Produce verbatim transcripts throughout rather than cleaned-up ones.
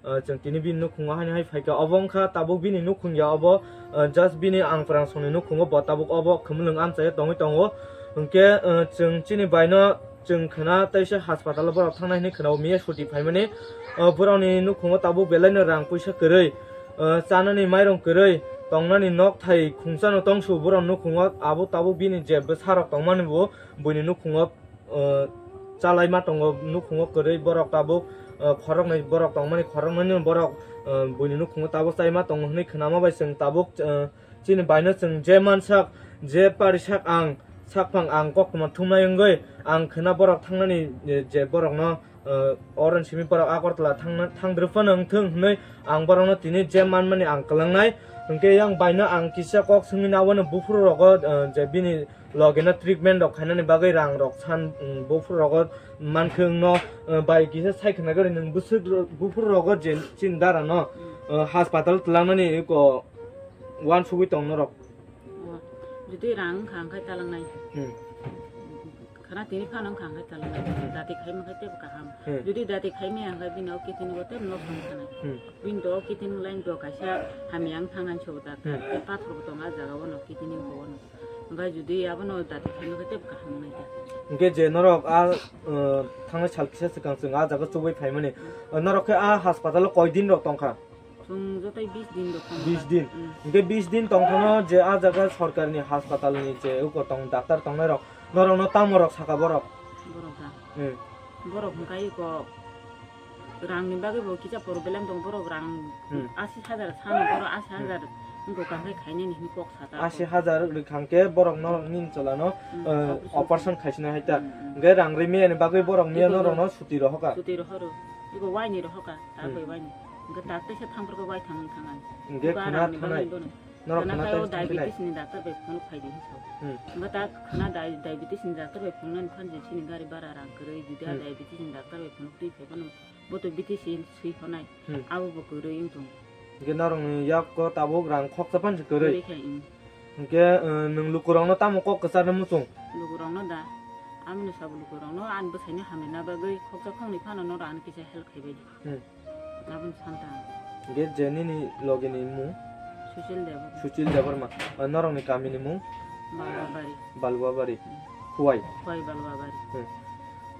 Ah, chwng tini bini nukhungo haino hai phaikha, obo wngkha tabuk bini nukhung ya, obo, ah, just bini ang pwrangsongni nukhungo bo tabuk obo khumulwng amchaio tongwi tongo. Hwnkhe, ah, chwng chini baino chwng khwna teisa haspatalo borok thangnai hinwi khwnao miya suti phaimani. Ah, borokni nukhungo tabuk belaino rang puisa kwrwi, ah, chanani mairung kwrwi, tongnani nok thai khungchano tongsu borok nukhungo, abo tabuk bini je bwsarok tongmani bo buini nukhungo, ah, chalaima tongo, nukhungo kwrwi borok tabuk, ah, khoroknwi borok tongmani, khoroknwini borok, ah, buini nukhungo tabuk chaima tongo hinwi khwnama bai chwng tabuk, ah, chini baino chwng je mansak, je parisak ang, sakphang ang koktwma thumnai wngwi ang khwna borok thangnani je, je borokno, ah, oro simi borok Agartala thangna, thangdrwk phano wngthung hinwi ang borokno tini je manmani ang kwlangnai. Hwnkhe yang baino ang kisa kok swngwi nabo no buphuru rogo, ah, je bini logeno treatment rok khainani bagwi rang rok san, um, buphuru rogo mankhe wngno, uh, bai kisa sai khna gari nwng bwswk ro-, buphuru rogo je chini dara no, uh, hospital twlangnani eko uansugwi tong norok. O, jodi rang wngkha hwnkhe talangnai. Hmm. Khana tini phano wngkha hwnkhe talangnai. Dati khaima khe tebo kaham. Hmm. Jodi dati khaimaya hwnkhe bini o kidney bo tebo nosto wngkha nai. Hmm. Bini do o kidney line do kaisa hamya wng thangnani sobo da. Hmm. Pathor bo tongo a jaga o no kidney bo o no. Hwnkhe jodi abono dati khaima khe tebo kaham wngnai ta. Hwnkhe je norok a, uh, thangnai sal kisa swkang chwng a jaga chubai phaimani. Uh, norok khe a hospital o koi din rok tongkha? Chwng joto bis din rok tongkha. Bis din. Mm. Hwnkhe bis din tongkhano je a jaga sorkarni hospital ni je uko tong, doctor tongnai rok, norokno tamo rok saka borok? Borok da. Hmm. Borok hwnkhe iko rangni bagwi bo kisa problem dong, borok rang Hmm. asi hajar sano, borok asi Hmm. hajar wngkha, kangkhe khainani hinwi kok sata. Asi hajar rwkha hwnkhe borok norok nini chwlano, Hmm, eh, operation. Operation khaisina hai ta. Hmm, hmm. Hwnkhe rang rwmiyani bagwi borok miya Iko norokno suti rohoka. Suti rohoro. Iko waini rohoka, ta Hmm. bai waini. Hwnkhe ta teisa thangphuru khe wai thangwi thangnai. Hwnkhe Iko khwna rangni thangnai. Bagwi bono. Norok khwna khwna tei tei thangnai. Diabetes ni doctor bai phone khaidi hinwi sao. Hmm. Hwnkhe ta khwna di-, diabetes ni doctor bai phone nani phan je chini gari bara rang kwrwi, jodi a Hmm. diabetes ni doctor bai phone twi phai phano bo to B T C swi honai. Hmm. Abo bo kwrwi wng tong. Hwnkhe norokni yago tabuk rang khoksa phan se kwrwi. Kwrwi khai, hmm. Hwnkhe, eh, nwng lukurokno tamo kok kwcharno muchung? Lukurokno da. Amoni sabo lukurokno ani bwsaino hamrina bagwi khoksa khoknwi phano norok ani kisa help khaibai di. Hmm. Aboni santa. Hwnkhe je nini logini mung? Suchil Debbarma. Suchil Debbarma. Ah, norokni kamini mung? Balwabari. Balwabari. Hmm. Khuwai. Khuwai Balwabari. Hmm.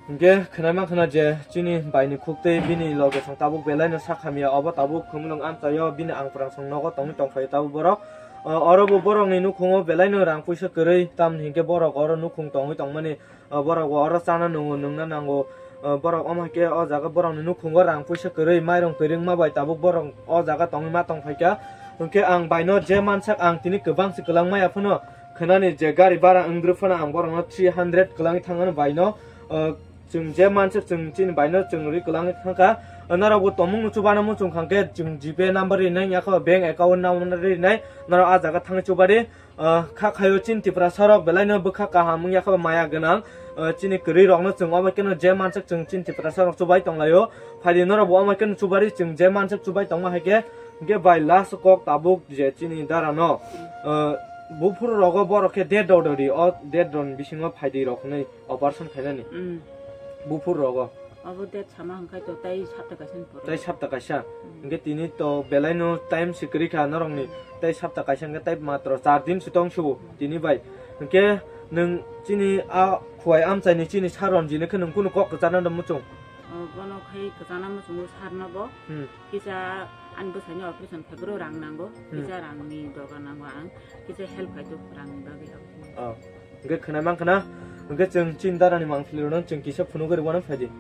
Hwnkhe khwnai mankha na je chini baini khuk tei bini loge song tabuk belai no sak hamya, obo tabuk khumulwng amchaio bini ang pwrangsong nogo tongwi tongphaio tabuk borok. Ah, oro bo borokni nukhungo belai no rang puisa kwrwi, tamni hinkhe borok oro nukhung tongwi tongmani. O borok bo oro chana nungo, nungna nango. O borok omo hai khe o jaga borokni nukhungo rang puisa kwrwi, mairung kwrwi wngma bai tabuk borok o jaga tongwi ma tong phaikha. Hwnkhe ang baino je mansak ang tini kwbang se kwlangmaya phano khwnani je gari bara wngdrwk phano ang borokno three hundred kwlangwi thangmani baino, o, chwng je mansak chwng chini baino chwng rwi kwlangwi thangkha. O norokbo tongmungno chubana muchung kha hwnkhe chwng G Pay number rinai, yakho bank account number rinai, norok a jaga thangwi chubadi. Ah, kha khaio chini Tiprasa rok belai no bwkha kaham wngya khe maya gwnang. Ah, chini kwrwi rok no chwng omo khe no je mansak chwng chini Tiprasa rok chubai tong laio. Phaidi norok bo omo khe no chubari chwng je mansak chubai tongma hai khe. Hwnkhe bai last kok tabuk je chini dara no, ah, buphuru rogo borok khe dead rok dodi, o dead rok ni bisingo phaidi rok hinwi operation khainani. Mm. Buphuru rogo. Abo date sama hwnkhe to tei sapta kaisa ni pore. Tei sapta kaisa. Hmm. Hwnkhe tini to belai no time se kwrwi kha norok ni. Tei sapta kaisa hwnkhe tei matro char din se tong subo tini bai. Hwnkhe nwng chini a Khuwai amchai ni chini Sir Ranjit no khe nwng kunu kok kwchana no muchung? O, bono khai kwchana muchungo sir no bo. Hmm. Kisa ani bwsai ni operation khe bwrwi rang nango. Hmm. Kisa rang ni doga nango ang. Kisa help khai to rang ni bagwi ang. Oh. Hwnkhe khwnai mankha na, hwnkhe chwng chini dara ni mangpili rok no chwng kisa phunugwi rwna phaidi.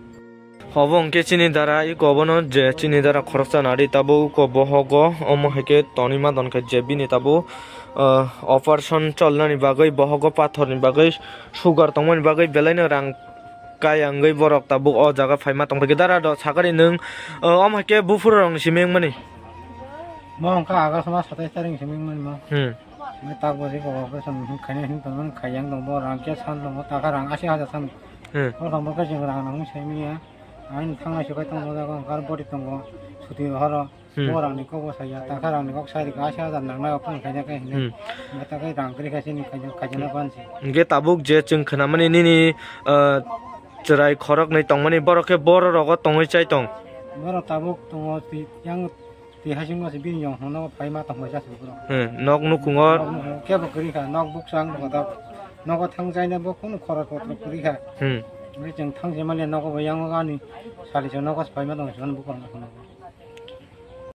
Obo hwnkhe chini dara, iko bono je chini dara khoroksa nari tabuk uko bohogo, omo hai khe tonwi ma donkha je bini tabuk, ah, operation cholnani bagwi, bohogo pathor ni bagwi, sugar tongmani bagwi belai no rang kaya wngwi borok tabuk o jaga phaima tongphai khe dara do sakari nwng, ah, omo hai khe buphuru rok ni simi wngmani. Mo wngkha August mas satais tarik ni simi wngmani mo. Hmm. Mai tak bo je ko operation hin khaina hin tongmani khaiyang tong bo rang khe san tong bo taka rang asi hajar san. Hmm. O tong bo khe jeng rang nang sai miya. Ain thang nai sukai tong bo jaga kar body tong bo suti horo. Hmm. Bo rang ni kok bo saya taka rang ni kok sai ri asi hajar nang nai operation khaina khe hin. Hmm. Mai ta khe rang kri khe sini khaina khaina ban si. Hingke tabuk je chwng khwnamani nini, ah, chwrai khoroknwi tongmani borok khe borok rogo tongwi chai tong. Borok tabuk tongo twi, yang twi hasingo se bini yong hwnwi nogo phaima tongmai jasa borok. Hmm, nok nukhungo. Nok nukhungo kebo kwrwi kha, nok bukchang bo kotor. Nogo thang jaina bo kunu khorok khorok kwrwi kha. Hmm. Hwnwi chwng thang jaimani nogo bo yango ani sali chwng nogo se phaima tong se bukhang nukhungo.